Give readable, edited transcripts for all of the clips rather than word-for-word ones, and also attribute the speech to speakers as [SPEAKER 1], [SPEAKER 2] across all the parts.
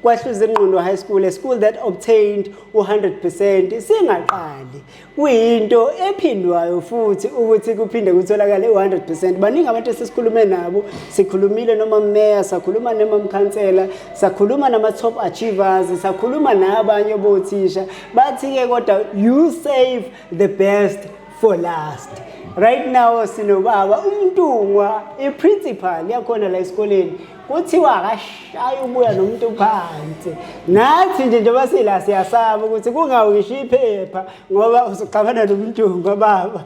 [SPEAKER 1] KwaHluzingqondo High School, a school that obtained u-100%. Singaqali kuyinto ephindwayo futhi ukuthi kuphinde kutholakale u-100%. Baningi abantu esesikhulume nabo, sikhulumile noma meya, sakhuluma noma mkhansela, sakhuluma nama-top achievers, sakhuluma nabanye bothisha, bathi-ke kodwa you save the best for last. Right now sinobaba uMntungwa, i-principal yakhona la esikoleni. Kuthiwa akashaye ubuya nomuntu phansi. Nathi nje njengoba sila siyasaba ukuthi kungawishi iphepha ngoba usuxabana noMntungwa baba.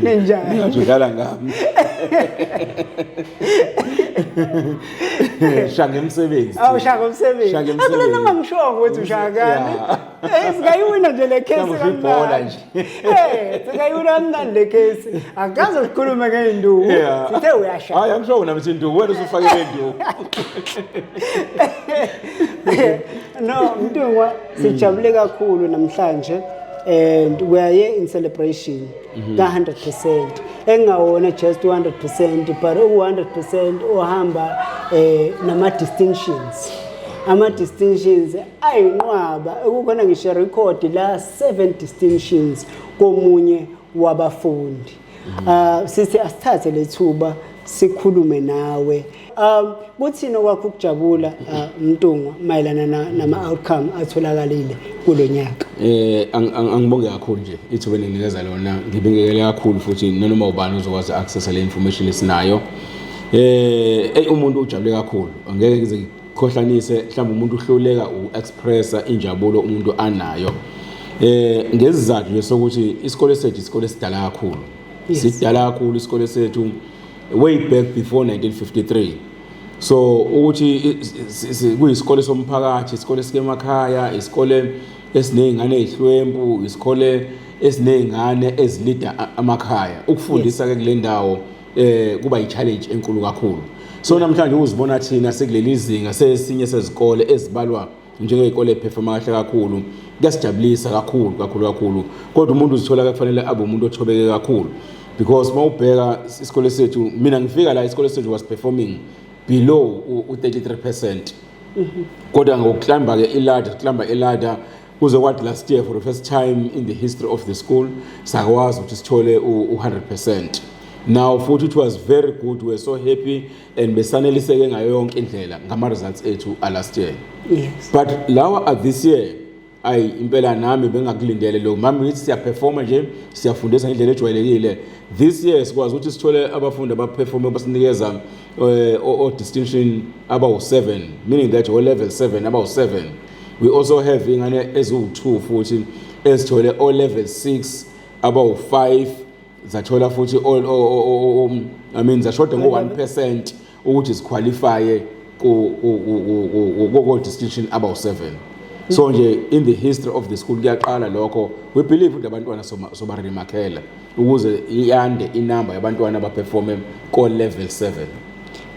[SPEAKER 1] Ninjani?
[SPEAKER 2] Ngathi udlala ngami. Shaya ngemsebenzi.
[SPEAKER 1] Awu, shaya ngomsebenzi.
[SPEAKER 2] Shaya ngemsebenzi.
[SPEAKER 1] Akula noma ngisho ukuthi ushaya kani.
[SPEAKER 2] Yeah.
[SPEAKER 1] Singayiwina nje le case
[SPEAKER 2] Mhlawumbe ibhola
[SPEAKER 1] kamnandi.
[SPEAKER 2] nje.
[SPEAKER 1] Singayiwina kamnandi le case. Akaze sikhulume ngey'nduku. Sithe uyashaya.
[SPEAKER 2] Hayi, angisho nami ukuthi induku, wena usufakele induku.
[SPEAKER 1] No, Mntungwa, sijabule kakhulu namhlanje and we are here in celebration ka 100%, engawona just 100% but u 100% ohamba nama distinctions, ama distinctions ayinqwaba, ekukhona ngisho record la 7 distinctions komunye wabafundi. Sithi asithathe lethuba sikhulume nawe. Kuthini okwakho ukujabula, Mntungwa, mayelana nama outcome atholakalile kulonyaka?
[SPEAKER 2] Angibonge kakhulu nje ithuba eninginikeza lona. Ngibingelele kakhulu futhi nanoma ubani ozokwazi access le information esinayo. Ey, umuntu ujabule kakhulu. Angeke ngize ngikhohlanise, mhlawumbe umuntu uhluleka uexpressa injabulo umuntu anayo. Ngezizathu nje sokuthi isikole sethu isikole esidala kakhulu. Sidala kakhulu isikole sethu, way back before 1953. So ukuthi kuyisikole somphakathi, isikole sikemakhaya, isikole esiney'ngane ey'hlwempu, isikole esiney'ngane ezilida amakhaya. Ukufundisa ke kule ndawo kuba i-challenge enkulu kakhulu. So namhlanje uzibona thina sekuleli zinga, sesinye sezikole ezibalwa njengey'kole eperforma kahle kakhulu, kuyasijabulisa kakhulu kakhulu kakhulu. Kodwa umuntu uzithola kufanele abe umuntu othobeke kakhulu, because uma ubheka isikole sethu, mina ngifika la, isikole sethu was performing below u-33%, kodwa ngokuklamba ke iladder, kuklamba iladder kuze kwathi last year, for the first time in the history of the school, sakwazi ukuthi sithole u-100%. Now futhi it was very good, we were so happy and besaneliseke ngayo yonke indlela ngama-results ethu a-last year. But lawa a this year, ayi, impela nami bengakulindele lokho. Mami ngithi siyaperforma nje, siyafundisa ngendlela ejwayelekile. This year sikwazi ukuthi sithole abafundi abaperforme, basinikeza o distinction abawu-7, meaning that o level 7 abawu-7. We also have ingane eziwu-2 futhi ezithole o level 6 abawu-5, zathola futhi all I mean, zashoda ngo-1% ukuthi ziqualifye ku distinction abawu-7. So nje in the history of the school kuyaqala lokho. We believe ukuthi abantwana sobaremarkela ukuze iyande inamba yabantwana abaperforme ko level 7.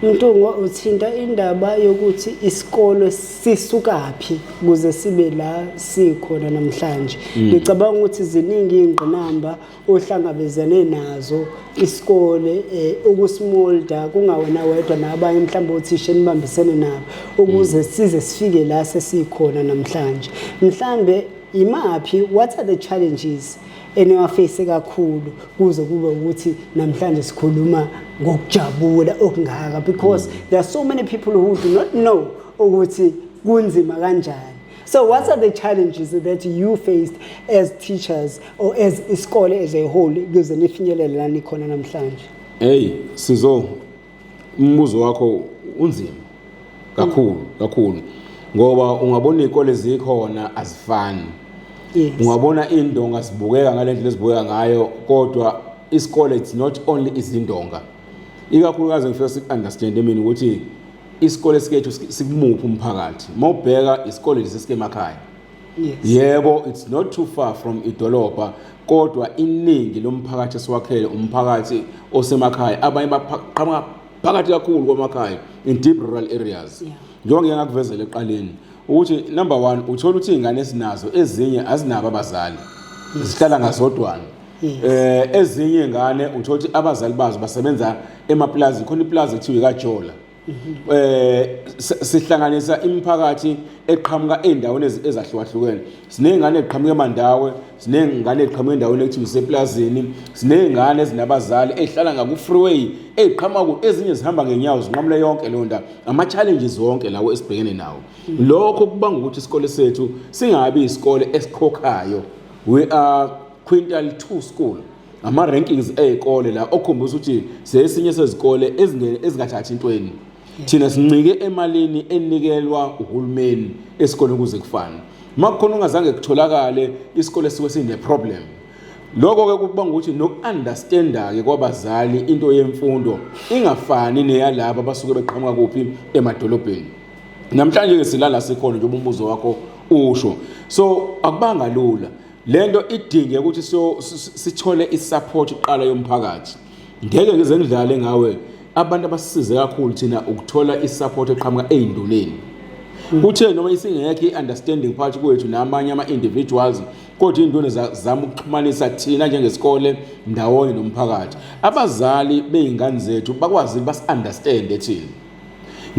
[SPEAKER 1] Mntungwa, uthinta indaba yokuthi isikolo sisukaphi kuze sibe la sikhona namhlanje. Ngicabanga ukuthi ziningi ingqinamba ohlangabezane nazo isikole ukusimolda, kungawena wedwa, nabanye mhlawumbe othisha enibambisene nabo ukuze size sifike la sesikhona namhlanje. Mhlambe imaphi, what are the challenges eniwaface kakhulu kuze kube ukuthi namhlanje sikhuluma ngokujabula okungaka? Because there are so many people who do not know ukuthi kunzima kanjani. So what are the challenges that you faced as teachers or as isikole as a whole kuze nifinyelele la nikhona namhlanje?
[SPEAKER 2] Hey sizo, umbuzo wakho unzima kakhulu kakhulu, ngoba ungabona izikole zikhona azifani. Ungabona indonga zibukeka ngale ndlela ezibukeka ngayo, kodwa isikole, it's not only izindonga. Ikakhulukazi ngifisa siku-understand mina ukuthi isikole sikethu sikumuphi umphakathi. Mawubheka isikole lesi sike emakhaya, yebo, it's not too far from idolobha, kodwa iningi lomphakathi esiwakhele umphakathi osemakhaya. Abanye baqhamuka phakathi kakhulu kwamakhaya, in deep rural areas. Njengoba ngike ngakuvezela ekuqaleni ukuthi number one, uthola ukuthi iy'ngane esinazo ezinye azinabo abazali, zihlala ngazodwana. Ezinye ingane uthola ukuthi abazali bazo basebenza emaplazini. Khona iplazi ekuthiwa ikaJola. Sihlanganisa imiphakathi eqhamuka ey'ndaweni ezahlukahlukene. Siney'ngane ey'qhamuka eMandawe, siney'ngane ey'qhamuka endaweni ekuthiwa iseplazini, siney'ngane ezinabazali ey'hlala ngaku-freeway, ey'qhamuka ezinye zihamba ngenyawo zinqamule yonke leyo ndawo. Ama-challenges wonke lawo esibhekene nawo. Lokho kubanga ukuthi isikole sethu singabi isikole esikhokhayo. We are quintile 2 school. Ama-rankings ey'kole la okhombisa ukuthi sesinye sezikole ezingathathi intweni. Thina sincike emalini enikelwa uhulumeni esikoleni ukuze kufane. Uma kukhona ungazange kutholakale, isikole sisuke sine-problem. Lokho-ke kubanga ukuthi noku-understanda-ke kwabazali into yemfundo ingafani neyalaba abasuke beqhamuka kuphi emadolobheni. Namhlanje-ke silala sikhona njengoba umbuzo wakho usho. So akubanga lula. Lento idinge ukuthi sithole i-support kuqala yomphakathi. Ngeke ngize ngidlale ngawe, abantu abasisize kakhulu thina ukuthola i-support eqhamuka ey'nduneni. Kuthe noma isingekho i-understanding phakathi kwethu namanye ama-individuals, kodwa iy'nduna zama ukuxhumanisa thina njengesikole ndawonye nomphakathi. Abazali bey'ngane zethu bakwazi basi-understande thina.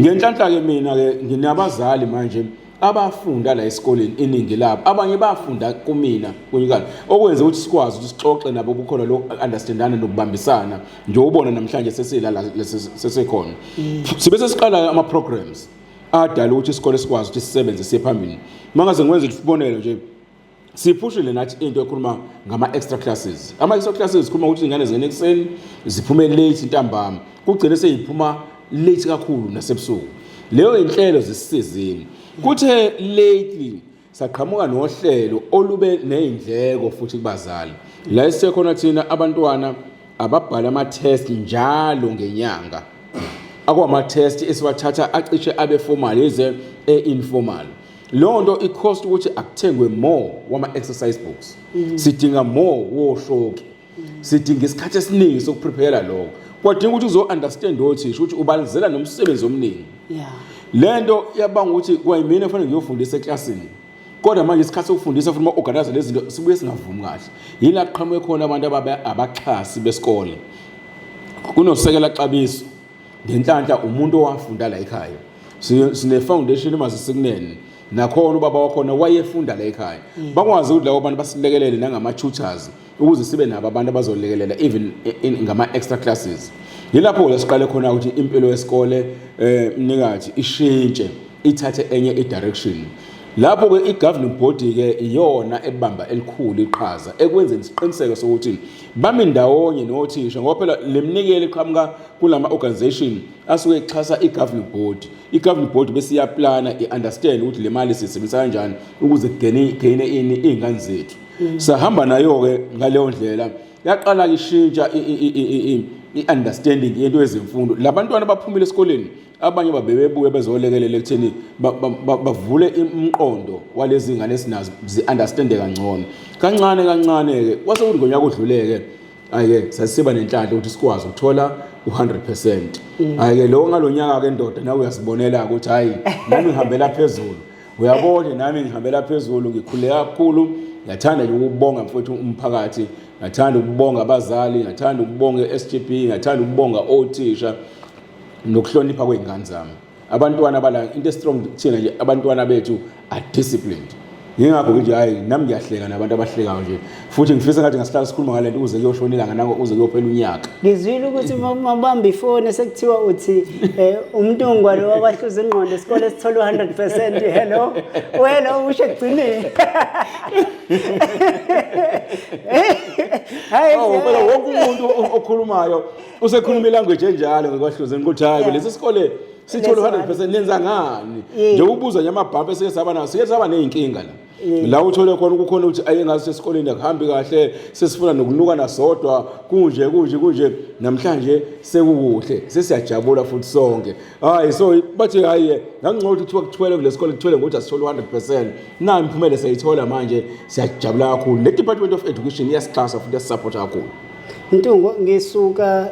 [SPEAKER 2] Ngenhlanhla-ke mina-ke nginabazali manje abafunda la esikoleni, iningi labo, abanye bafunda kumina kunyikana, okwenza ukuthi sikwazi ukuthi sixoxe nabo, kukhona lo understandana nokubambisana nje ubona namhlanje sesila la sesikhona. Sibe sesiqala ama programs adala ukuthi isikole sikwazi ukuthi sisebenze siye phambili. Mangaze ngikwenze isibonelo nje, siphushile nathi into ekhuluma ngama-extra classes. Ama-extra classes sikhuluma ukuthi iy'ngane zingene ekuseni ziphume late ntambama, kugcine seyiphuma late kakhulu nasebusuku. Leyo inhlelo zisisizile. Kuthe lately saqhamuka nohlelo olube ney'ndleko futhi kubazali la esisekhona thina, abantwana ababhala ama-test njalo ngenyanga, akwama-test esiwathatha acishe abe formal ize e-informal. Leyo nto i-cost ukuthi akuthengwe more wama-exercise books, sidinga more woshoki, sidinga isikhathi esiningi sokuprepare lokho. Kwadinga ukuthi uzo-understand othisha ukuthi ubalizela nomsebenzi omningi. Le nto yabanga ukuthi kwayimina kufanele ngiyofundisa eklasini, kodwa manje isikhathi sokufundisa futhi uma-organize lezi zinto sibuye singavumi kahle. Yila kuqhamuke khona abantu abaxhasi besikole. Kunosekela xabiso, ngenhlanhla umuntu owafunda la ekhaya. Sine-foundation emazisikunene, nakhona ubaba wakhona wayefunda la ekhaya. Bakwazi ukuthi labo bantu basilekelele nangama-tutors ukuze sibe nabo abantu abazolekelela even ngama-extra classes. Yilapho la siqale khona ukuthi impilo yesikole, mnikathi, ishintshe ithathe enye i-direction. Lapho-ke i-governing body-ke iyona ebamba elikhulu iqhaza ekwenzeni isiqiniseko sokuthi bami ndawonye nothisha, ngoba phela le minikelo iqhamuka kulama organization asuke exhasa i-governing board. I-governing board bese iyaplana, i-understand ukuthi le mali siyisebenzisa kanjani ukuze kugene ini iy'ngane zethu. Sahamba nayo-ke ngaleyo ndlela, yaqala ishintsha i-understanding yento yezemfundo. Labantwana baphumile esikoleni, abanye babebebuye bezolekelela ekutheni bavule umqondo walezi ngane esinazo zi-understande kangcono. Kancane kancane-ke kwase kuthi ngonyaka odlule-ke, hhayi-ke, sasiba nenhlanhla ukuthi sikwazi ukuthola u-100%. Hhayi-ke lo ngalo nyaka-ke ndoda, nawe uyasibonela-ke ukuthi hhayi, nami ngihambela phezulu. Uyabona, nami ngihambela phezulu, ngikhululeke kakhulu. Ngiyathanda nje ukubonga mfowethu umphakathi, ngiyathanda ukubonga abazali, ngiyathanda ukubonga i-SGB, ngiyathanda ukubonga othisha nokuhlonipha kwey'ngane zami. Abantwana bala, into e-strong kuthina nje, abantwana bethu are disciplined. Yingakho nje, hayi, nami ngiyahleka nabantu abahlekayo nje, futhi ngifisa ngathi ngasihlala sikhuluma ngale nto kuze kuyoshona ilanga nako kuze kuyophela unyaka.
[SPEAKER 1] Ngizwile ukuthi uma ubamba ifoni sekuthiwa uthi uMntungwa lo wakwahluza ingqondo, isikole sithola u-100%. Hello, wena usho ekugcineni. Hayi.
[SPEAKER 2] Oh, phela wonke umuntu okhulumayo usekhuluma ilanguage enjalo ngekwahluzeni ukuthi hayi, lesi sikole sithole 100%, nenza ngani? Nje ubuza nje amabhampa esike saba nawo, sike saba ney'nkinga la la uthole khona kukhona ukuthi ayengazi esikoleni akuhambi kahle, sesifuna nokunukana sodwa, kunje kunje kunje. Namhlanje sekukuhle, sesiyajabula futhi sonke. Hayi, so bathi hayi, ngangcono ukuthi kuthiwa kuthwele kule sikole, kuthwele ngokuthi asithole 100%. Na imiphumela siyayithola manje, siyajabula kakhulu. Ne Department of Education iyasixhasa futhi iyasupport kakhulu.
[SPEAKER 1] Mntungwa, ngisuka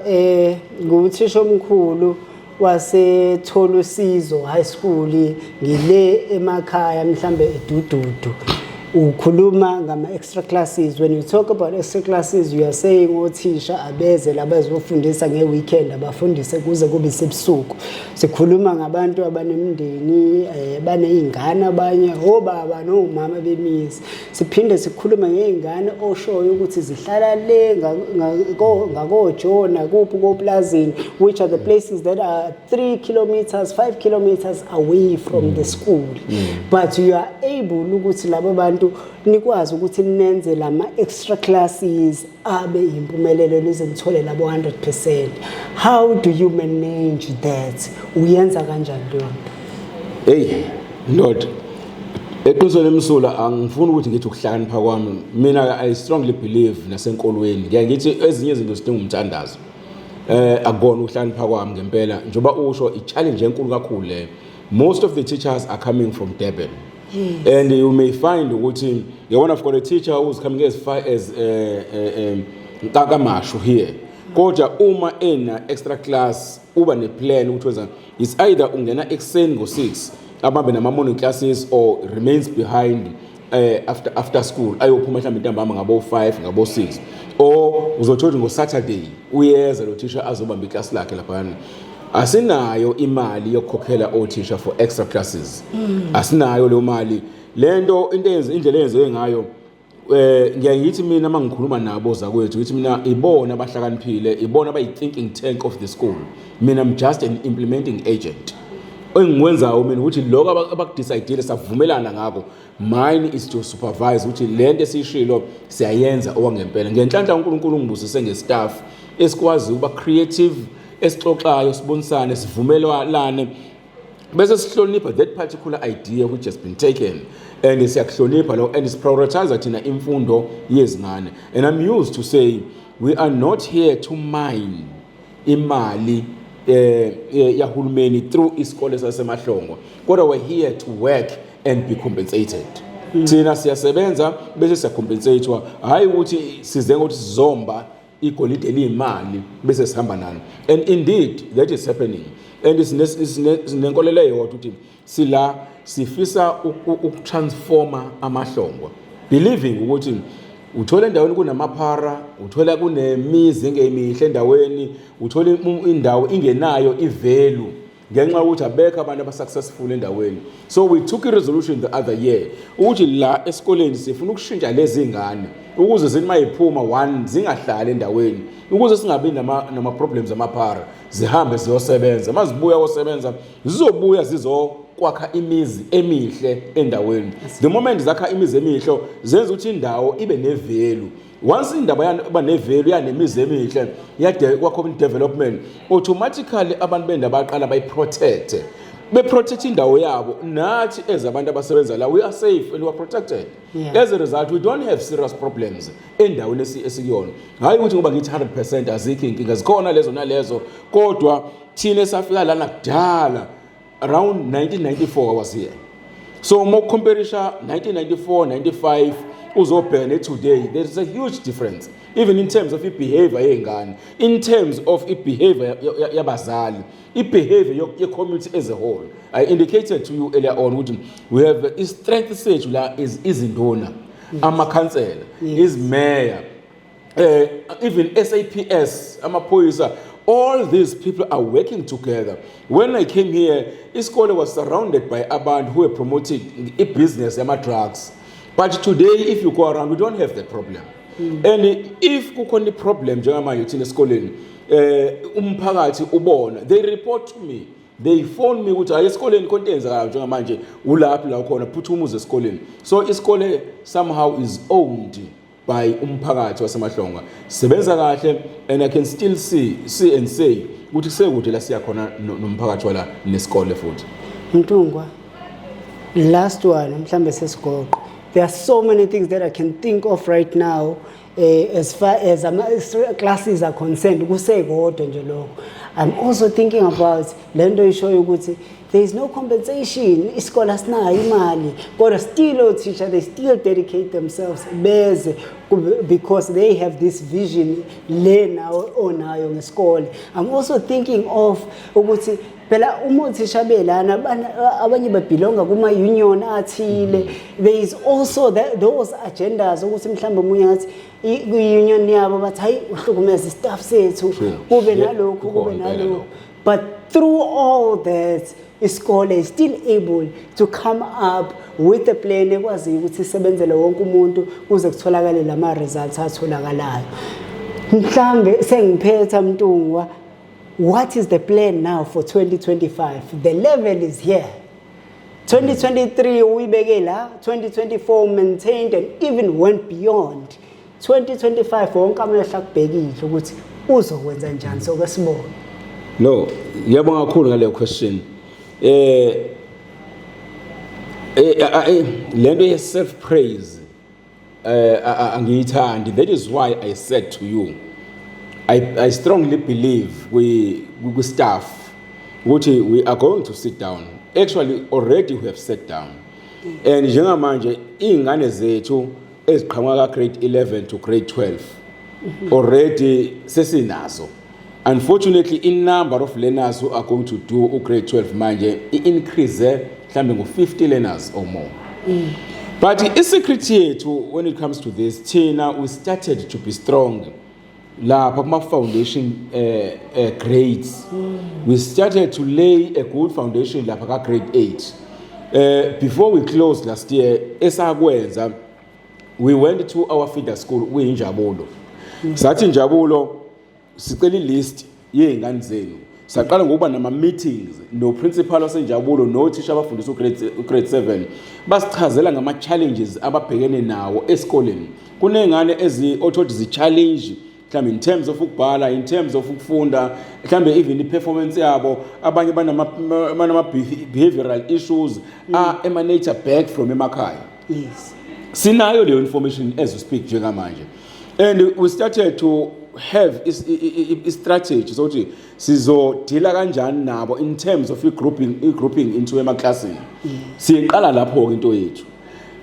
[SPEAKER 1] nguthisha omkhulu waseTholusizo High School, ngile emakhaya mhlambe eDududu. Ukhuluma ngama extra classes. When you talk about extra classes, you are saying othisha abeze labazofundisa nge-weekend, abafundise kuze kube sebusuku. Sikhuluma ngabantu abanemindeni, baney'ngane, abanye obaba nomama bemizi. Siphinde sikhulume ngey'ngane oshoyo ukuthi zihlala le ngakojona kuphi koplazini, which are the places that are 3 kilometers, 5 kilometers away from the school, but you are able ukuthi labo bantu nikwazi ukuthi nenze lama extra classes abe impumelelo nize nithole labo 100%. How do you manage that? Uyenza kanjani leyo nto?
[SPEAKER 2] Hey ndoda, eqinisweni emsula, angifuni ukuthi ngithi ukuhlakanipha kwami. Mina I strongly believe nasenkolweni, ngiyaye ngithi ezinye izinto zidinga umthandazo. Akubona ukuhlakanipha kwami ngempela. Njengoba usho, i-challenge enkulu kakhulu leyo. Most of the teachers are coming from Durban and you may find ukuthi yabona, I've got a teacher who's coming as far as KwaMashu here, kodwa uma ena extra class uba ne-plan ukuthi wenza, it's either ungena ekuseni ngo-6 abambe nama-morning classes or remains behind after school, ayophuma mhlawumbe ntambama ngabo 5, ngabo 6, or uzothola ukuthi ngo-Saturday uyeza lo thisha azobamba iklasi lakhe laphayana. Asinayo imali yokukhokhela othisha for extra classes, asinayo leyo mali. Lento into eyenze indlela eyenziwe ngayo, ngiyaye ngithi mina mangikhuluma nabo zakwethu, ngithi mina ibona abahlakaniphile, ibona abayi thinking tank of the school. Mina I'm just an implementing agent. Engikwenzayo mina ukuthi lokho abaku-decide savumelana ngakho, mine is to supervise ukuthi lento esiyishilo siyayenza okwangempela. Ngenhlanhla uNkulunkulu ungibusise nge-staff esikwazi ukuba creative, esixoxayo, sibonisane, sivumelane, bese sihlonipha that particular idea which has been taken, and siyakuhlonipha lo and si-prioritize thina imfundo yezingane. And I'm used to say we are not here to mine imali yahulumeni through isikole saseMahlongwa, kodwa we're here to work and be compensated. Thina siyasebenza bese siya-compensate-wa, hayi ukuthi size ngokuthi sizomba igolide eliyimali bese sihamba nalo. And indeed that is happening, and sinenkolelo eyodwa ukuthi sila sifisa uku-transforma amaHlongwa, believing ukuthi uthola endaweni kunamaphara, uthola kunemizi engemihle endaweni, uthola indawo ingenayo i-value ngenxa yokuthi abekho abantu aba-successful endaweni. So we took a resolution the other year ukuthi la esikoleni sifuna ukushintsha lezi ngane ukuze zithi mayiphuma one zingahlali endaweni, ukuze singabi nama-problems amaphara, zihambe ziyosebenza. Mazibuya kosebenza, zizobuya zizokwakha imizi emihle endaweni. The moment zakha imizi emihle, zenza ukuthi indawo ibe ne-value. Once indaba iba ne-value, yanemizi emihle, yade kwakho development, automatically abantu bendawo baqala bayi-protect, be-protect indawo yabo. Nathi as abantu abasebenza la, we are safe and we are protected. As a result, we don't have serious problems endaweni esikuyona. Hayi ukuthi ngoba ngithi 100% azikho inkinga, zikhona lezo nalezo, kodwa thina esafika lana kudala, around 1994 I was here, so uma u-comparisha 1994, 95, uzobheka ne-today, there is a huge difference, even in terms of i-behavior yey'ngane, in terms of i-behavior yabazali, i-behavior ye-community as a whole. I indicated to you earlier on ukuthi we have i-strength sethu la is izinduna, amakhansela, izimeya, even SAPS, amaphoyisa. All these people are working together. When I came here, isikole was surrounded by abantu who were promoting i-business yama-drugs, but today if you go around, we don't have that problem. And if kukhona i-problem njengamanje thina esikoleni, umphakathi ubona, they report to me, they phone me ukuthi hayi, esikoleni khona into eyenzakalayo njengamanje, ulaphi la khona, phuthuma uze esikoleni. So isikole somehow is owned by umphakathi waseMahlongwa. Sebenza kahle, and I can still see and say ukuthi kusekude la siya khona nomphakathi wala nesikole futhi.
[SPEAKER 1] Mntungwa, last one, mhlambe sesigoqo. There are so many things that I can think of right now, as far as ama extra classes are concerned, kusekodwa nje lokho. I'm also thinking about lento ishoyo ukuthi there is no compensation, isikole asinayo imali, kodwa still othisha, they still dedicate themselves beze because they have this vision le nawe onayo ngesikole. I'm also thinking of ukuthi Phela uma othisha belana abanye babelonga kuma union athile. There is also those agendas ukuthi mhlawumbe omunye ngathi kwi-union yabo bathi, "Hayi, uhlukumeza istaff sethu." Kube nalokhu, kube
[SPEAKER 2] Kukhona impela
[SPEAKER 1] nalokhu.
[SPEAKER 2] lokho.
[SPEAKER 1] But through all that, isikole is still able to come up with a plan ekwaziyo ukuthi isebenzele wonke umuntu kuze kutholakale lama results atholakalayo. Mhlambe sengiphetha, Mntungwa, what is the plan now for 2025? The level is here. 2023 uyibeke la, 2024 maintained and even went beyond. 2025 wonke amehlo akubhekile ukuthi uzokwenza njani, soke sibone.
[SPEAKER 2] No, ngiyabonga kakhulu ngale question. Lento ye self praise angiyithandi. That is why I said to you I strongly believe we staff ukuthi we are going to sit down. Actually, already we have sat down. And njengamanje izingane zethu eziqhamuka ka grade 11 to grade 12 already sesinazo. Unfortunately, in number of learners who are going to do u grade 12 manje i-increase mhlambe ngo 50 learners or more. But i-secret yethu when it comes to this, thina we started to be strong lapha kuma foundation grades. We started to lay a good foundation lapha ka grade 8. Before we closed last year, esakwenza, we went to our feeder school kuyinjabulo. Sathi, "Injabulo, sicela ilist yezingane zenu." Saqala ngokuba nama meetings no principal wasenjabulo nothisha abafundisa ugrade 7, basichazela ngama challenges ababhekene nawo esikoleni. Kunezingane ezi othothi zi challenge mhlawumbe in terms of ukubhala, in terms of ukufunda, mhlawumbe even i-performance yabo. Abanye banama behavioral issues are emanate back from emakhaya. Sinayo leyo information as we speak njengamanje, and we started to have i-strategy sokuthi sizodila kanjani nabo in terms of i-grouping into emaklasini. Siyiqala lapho-ke into yethu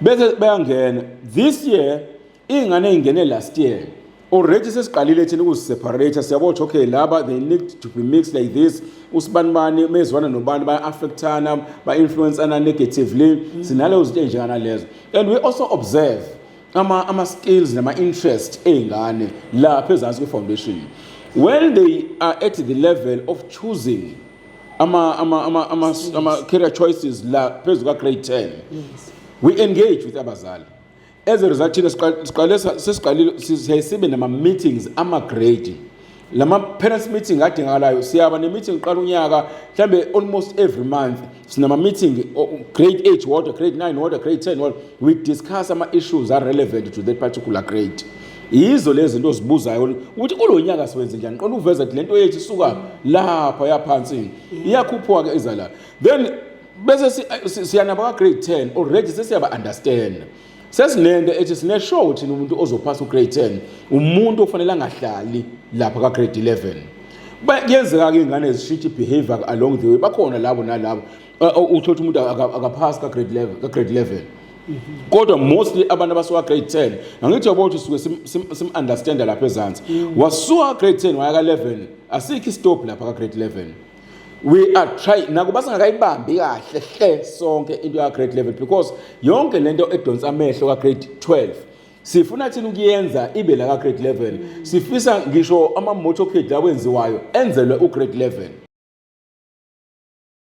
[SPEAKER 2] bese bayangena this year. Iy'ngane ey'ngene last year already sesiqalile thina ukuziseparate. Siyabona ukuthi okay, laba they need to be mixed like this, usibanibani mezwana nobani baya-affectana, ba-influenceana negatively. Sinalezo zinto ey'njenganalezo, and we also observe ama-skills nama-interest ey'ngane lapha ezansi kwi-foundation when they are at the level of choosing ama career choices la phezu ka-grade 10. We engage with abazali. As a result, thina siqale sesiqalile, siyaye sibe nama-meetings ama-grade, lama parents meeting adingakalayo. Siyaba ne-meeting qala unyaka, mhlambe almost every month sinama meeting, grade 8 wodwa, grade 9 wodwa, grade 10 wodwa. We discuss ama-issues are relevant to that particular grade. Yizo lezi zinto ozibuzayo ukuthi kulo nyaka siwenze njani. Qonda uveza ukuthi lento yethu isuka lapha yaphansi, iyakhuphuka-ke iza la, then bese siyanaba ka-grade 10 already sesiyaba understand. Sesinento ethi sine-show thina, umuntu ozophasa ugrade 10 umuntu ofanele angahlali lapha ka-grade 11. Kuyenzeka-ke iy'ngane zishintshe i-behavior along the way, bakhona labo nalabo. Uthole ukuthi umuntu akaphasi ka-grade 11, ka-grade 11, kodwa mostly abantu abasuka grade 10, angithi uyabona ukuthi suke sim-understanda lapha ezansi, wasuka grade 10 waya ka-11, asikho istop lapha ka-grade 11. We are trying nakuba singakayibambi kahle hle sonke into ya grade 11, because yonke lento edonsa amehlo ka grade 12 sifuna thina ukuyenza ibe la ka grade 11. Sifisa ngisho ama motorcade lawenziwayo enzelwe u grade 11.